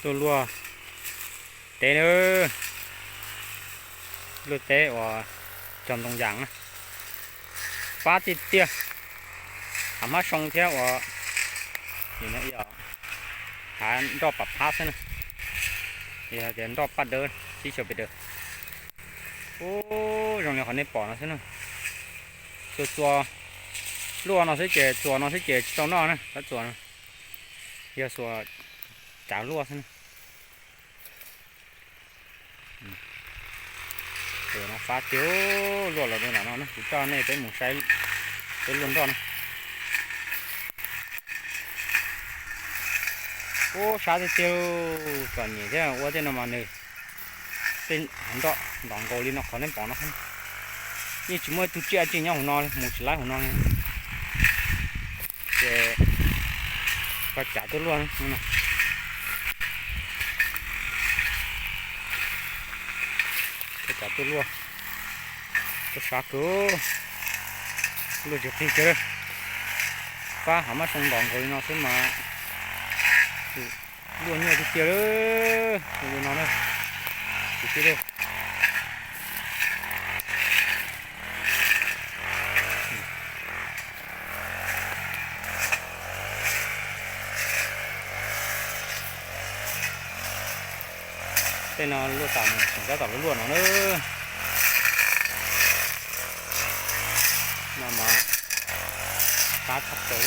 ຫຼົວໆ ເຕເດີ ຫຼົວເຕວ່າຈອມຕົງຢາງນະ ຟ້າຕິດເຕຍ ຫາມາຊົງເທຍວ່າ ນີ້ນະ ອີ່ຫຍັງ ຫາດອກປັບພາຊະນະ ອີ່ຫຍັງ ດອກປັດເດີ ສີຂຽວໄປເດີ ໂອ້ ຢອງນີ້ເຂົາໃນປອນເນາະຊະນະ ຕົວ ຕົວ ຫຼົວເນາະ ຊິເຈ ຕົວເນາະ ຊິເຈ ຕົວເນາະນະ ຕົວເນາະ ຢ່າຕົວຈາກຫຼົວຊະນະ. ເອີ ນ້ອງຟ້າຕິວ ລວດລະເດີນະເນາະ ເຈົ້ານີ້ເປັນໝູໄຊ ເປັນລວນດອນ ໂອ້ ຊາຕິວ ຕອນນີ້ເຈົ້າ ໂອ້ ເຈົ້ານຳມາເນີ ເປັນອັນເດາະ ດອງໂກລີເນາະ ເຂົາເນັ້ນປອນເນາະ ນີ້ຊິມວຍຕຸເຈຍຈິງຫຍັງຫົວນອນ ໝູຊິຫຼາຍຫົວນອນ ເຈ ກະຈາຕົວຫຼວງນະ ກະຈາຕົວຫຼວງ ກະຊາກໂກ ຫຼວງຈະຕິເຈ ກະຫາມາສົ່ງດອງໂກລີເນາະ ເຊິ່ງມາ ຫຼວງນີ້ຕິເຈເດີ ຫຼວງນອນເດີ ຕິເຈເດີ. ເປັນເອົາລົດຕາມ ເຈົ້າຕາມລົດນອນເດີ ນຳມາ ຕາດທັບເຕີ.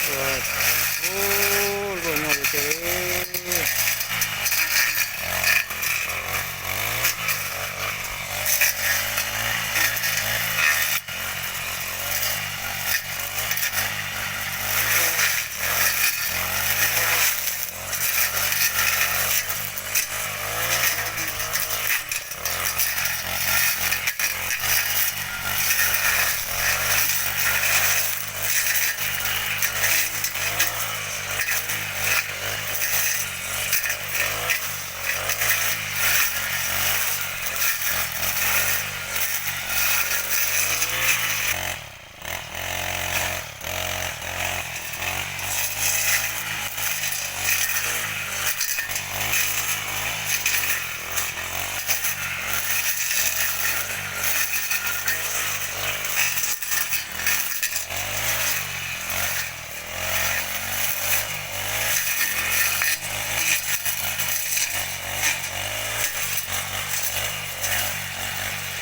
ໂອ້ ໂອ້ ລົວຍຍອດເລີຍ.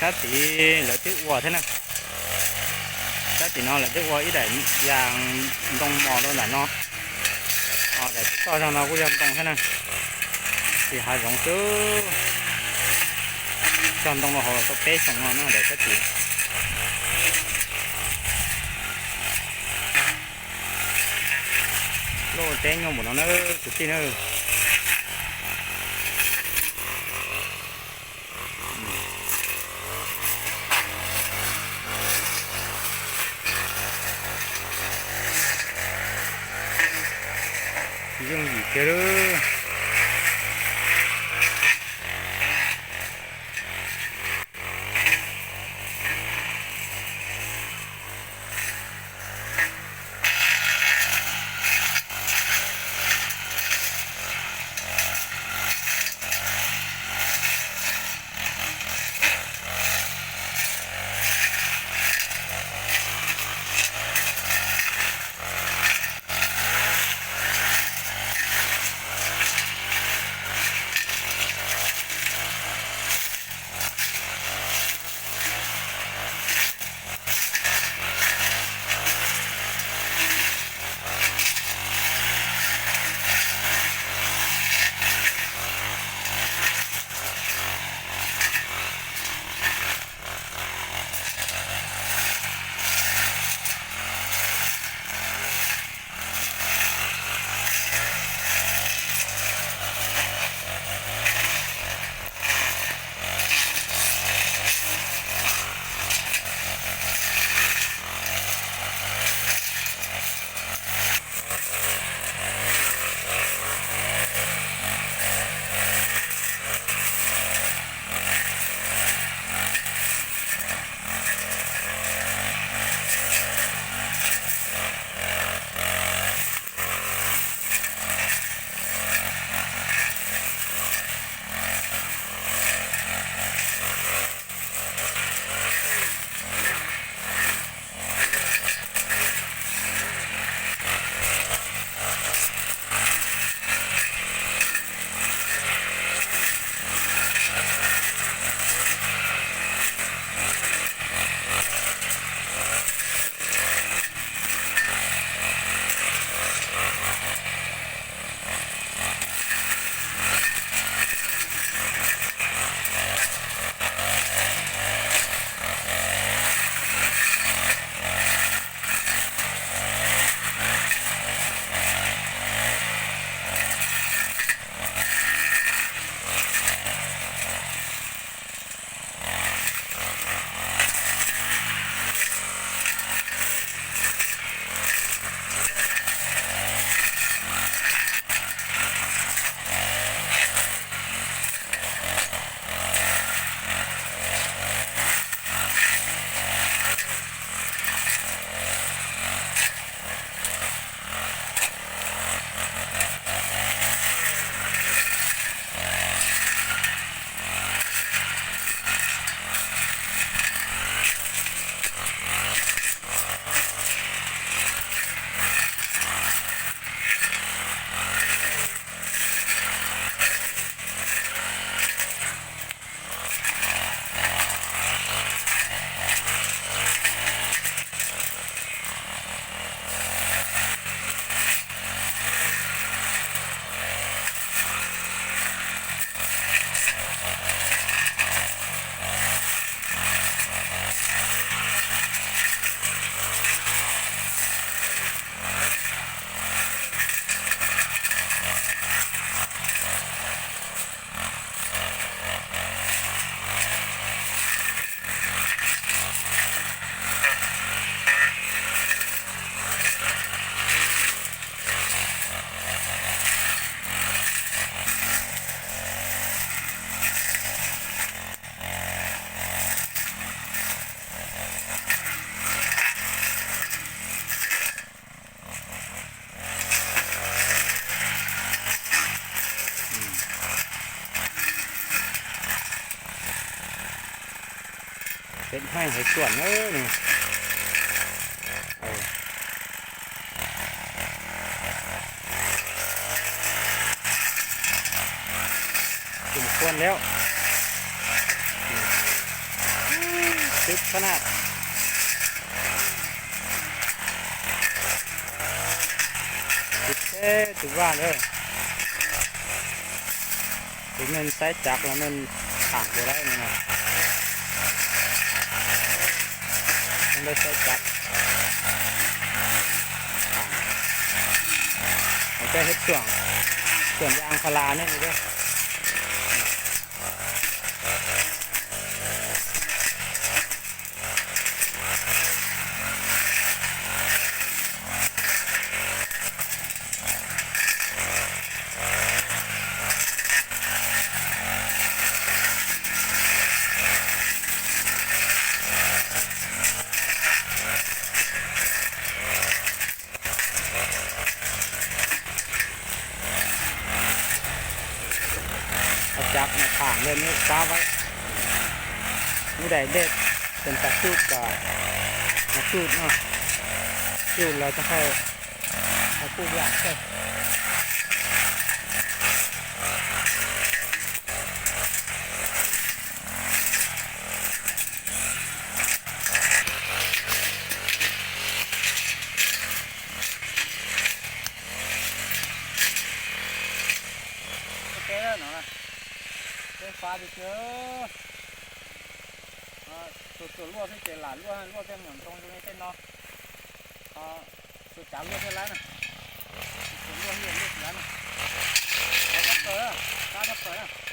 ຊາຕີ ແລ້ວຕິອັວເທົ່ານັ້ນ ຊາຕີເນາະ ແລ້ວຕິອັວອີ່ໃດ ຢ່າງດົງໝໍໂດນນະເນາະ ເອົາແຕ່ຕໍ່ທາງເຮົາກໍຢ່າງດົງເທົ່ານັ້ນ ຊິຫາດົງຊື່ ຈອມດົງເຮົາກໍເປະສົ່ງເນາະ ແລ້ວຊາຕີ ໂລເຕຍອມໝົດແລ້ວເນີ ສຸດທີ່ເນີ ຍັງອີກເດີ. ໂ ໄມ້ໃຫ້ສວນເດີນີ້ ເອີ ສົມຄວນແລ້ວ ອືມ ຕຶກຂະໜາດ ຕຶກແທ້ ຕຶກຫວານເດີ. ຄືແມ່ນໃຊ້ຈັກລະແມ່ນຖາງບໍ່ໄດ້ນີ້ນະ ຕ້ອງໄດ້ໃຊ້ຈັກຖາງ ເອົາໄປເຮັດສວນ ສວນຢາງພາລານີ້ເດີ. ເອົາຈັກມາຖາງເລີຍນີ້ ກາໄວ້ ມື້ໃດແດດເປັນຕາຈູດກໍມາຈູດເນາະ ຈູດແລ້ວຈະຄ່ອຍເອົາປູກຢາງໃສ່. ໂອເຄເນາະ ເປັນຟ້າດີເຈີ ອ່າ ຕົວ ຕົວລົວກທີ່ເຈຫຼານ ລົວກ ລົວກເຕັມໝົດຕົງຢູ່ໃນເຕັນເນາະ ອ່າ ຕົວຈານລົວກເຕັມຫຼາຍນະ ຕົວລົວກ ລົວກ ລົວກຫຼາຍນະ ເອົາບັກເຕີ ຕາບັກເຕີນະ.